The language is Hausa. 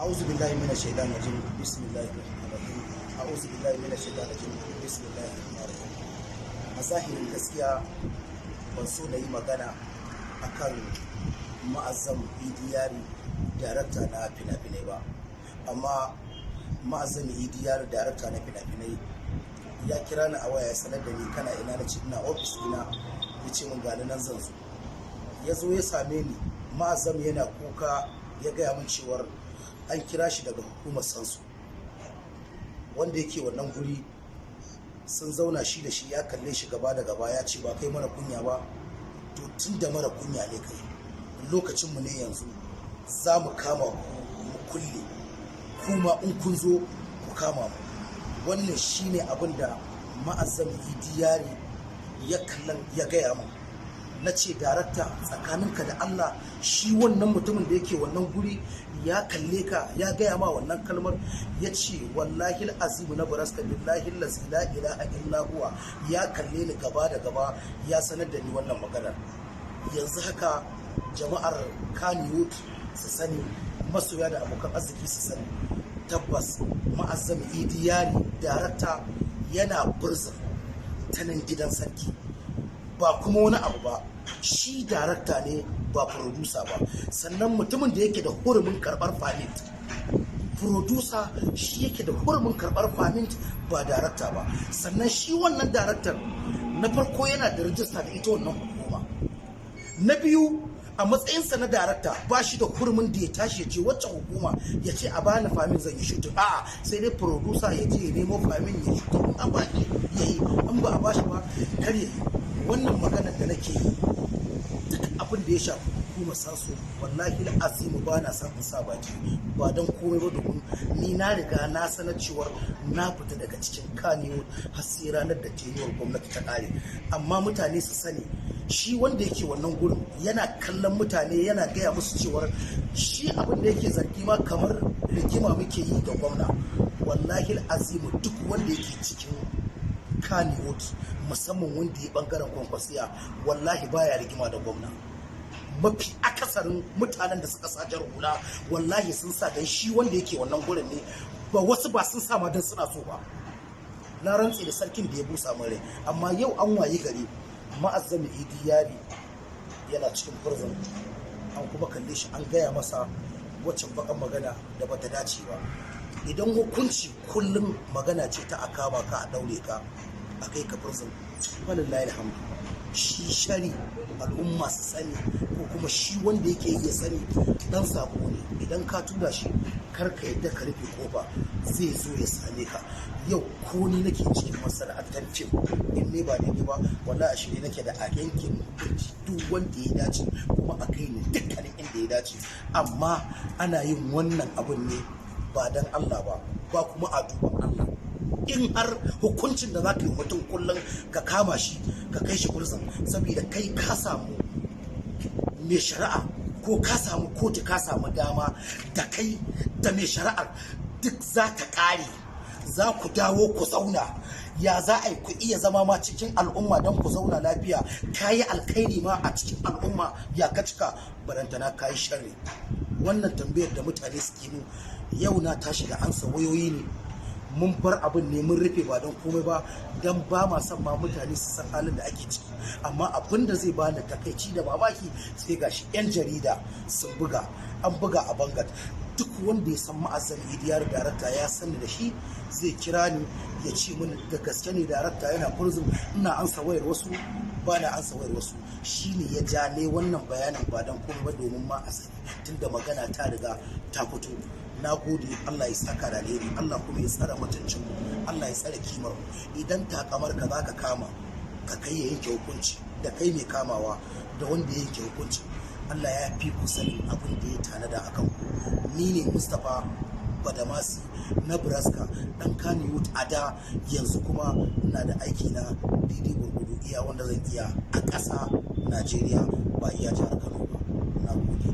A'udhu billahi minash shaitanir rajim. Bismillahir rahmanir rahim. A'udhu billahi minash shaitanir rajim. Bismillahir rahmanir rahim. A zahirin gaskiya, ban so na yi magana akan Ma'azzam Idi Yari, darakta na fina-finai ba, amma Ma'azzam Idi Yari, darakta na fina-finai, ya kira ni a waya, ya sanar da ni, "Kana ina?" Na ce, "Ina ofis ina." Ya ce mun, "Gani nan zan zo." Ya zo ya same ni. Ma'azzam yana kuka, ya gaya min cewar an kira shi daga hukumar sansu, wanda yake wannan guri. Sun zauna shi da shi, ya kalle shi gaba da gaba, ya ce, "Ba kai mara kunya ba? To tun da mara kunya ne kai, lokacinmu ne yanzu, za mu kama ku mu kulle, kuma in kun zo ku kama mu." Wannan shine abin da Ma'azzam Idi Yari ya kallon ya gaya min. Na ce, "Darakta, tsakaninka da Allah, shi wannan mutumin da yake wannan guri ya kalle ka ya gaya ma wannan kalmar?" Ya ce, "Wallahi azimu na baraska, billahi lazi la ilaha illa huwa, ya kalle ni gaba da gaba, ya sanar da ni wannan maganar." Yanzu haka jama'ar Kannywood su sani, masoya da abokan arziki su sani, tabbas Ma'azzam Idi Yari darakta yana prison ta nan gidan sarki. Ba kuma wani abu ba, shi darakta ne ba producer ba. Sannan mutumin da yake da hurumin karbar permit, producer shi yake da hurumin karbar permit, ba darakta ba. Sannan shi wannan daraktar, na farko yana da rijista da ita wannan hukuma. Na biyu, a matsayinsa na darakta, ba shi da hurumin da ya tashi ya ce wacce hukuma, ya ce a bani permit zan yi shooting. A'a, sai dai producer ya je ya nemo permit ya shooting. In an ba shi ya yi, in ba a bashi ba kar ya yi. Wannan maganar da nake yi, duk abin da ya shafi hukumar saso, wallahi azimu ba na son in sa baki, ba don komai ba, domin ni na riga na sanar cewar na fita daga cikin Kannywood har sai ranar da tenure gwamnati ta kare. Amma mutane su sani, shi wanda yake wannan gurin yana kallon mutane, yana gaya musu cewar shi abin da yake zargi ma kamar rigima muke yi da gwamna. Wallahi azimu, duk wanda yake cikin Kannywood, musamman wanda ya bangaren Kwankwasiya, wallahi baya rigima da gwamna. Mafi akasarin mutanen da suka sa jar hula, wallahi sun sa dan shi wanda yake wannan gurin ne, ba wasu ba sun sa ma dan suna so ba. Na rantse da sarkin da ya busa min rai. Amma yau an wayi gari Ma'azzami Idi Yari yana cikin prison, an kuma kalle shi an gaya masa waccan bakan magana da bata dace ba. Idan hukunci kullum magana ce ta a kama ka, a daure ka, a kai ka prison, walillahi alhamdu. Shi shari al'umma su sani, ko kuma shi wanda yake yi ya sani, dan sako ne. Idan ka tura shi, kar ka yadda ka rufe kofa, zai zo ya same ka. Yau ko ni nake cikin masana'antar fim, in ne ba daidai ba, wallahi a shirye nake da a yanke hukunci duk wanda ya dace, kuma a kai ni dukkanin inda ya dace. Amma ana yin wannan abun ne ba dan Allah ba, ba kuma a duban Allah. In har hukuncin da za ka yi mutum kullum ka kama shi ka kai shi prison saboda kai ka samu mai shari'a, ko ka samu kotu, ka samu dama, da kai da mai shari'ar duk za ta ƙare. Za ku dawo ku zauna, ya za a yi ku iya zama ma cikin al'umma don ku zauna lafiya? Ka yi alkhairi ma a cikin al'umma, ya ka cika? Barantana ka yi sharri. Wannan tambayar da mutane suke min, yau na tashi da ansa wayoyi ne. Mun bar abin ne mun rufe, ba don komai ba, don ba ma son ma mutane su san halin da ake ciki. Amma abin da zai bani takaici da mamaki, sai gashi 'yan jarida sun buga, an buga a Vanguard. Duk wanda ya san Ma'azzam Idi Yari darakta, ya sani da shi, zai kira ni ya ce min da gaske ne darakta yana prison. Ina ansa wayar wasu, ba na ansa wayar wasu, shine ya ja ne wannan bayanin, ba don komai ba, domin ma a sani, tunda magana ta riga ta fito. Na gode, Allah ya saka da alheri, Allah kuma ya tsare mutuncin mu, Allah ya tsare kimar mu. Idan takamar ka zaka kama ka kai ya yanke hukunci, da kai mai kamawa da wanda ya yanke hukunci, Allah ya fi ku sanin abin da ya tanada akan ku. Ni ne Mustapha Badamasi na Braska, dan Kannywood a da, yanzu kuma ina da aiki na daidai gurgudu, iya wanda zan iya a ƙasa Najeriya, ba iya jihar Kano ba. Na gode.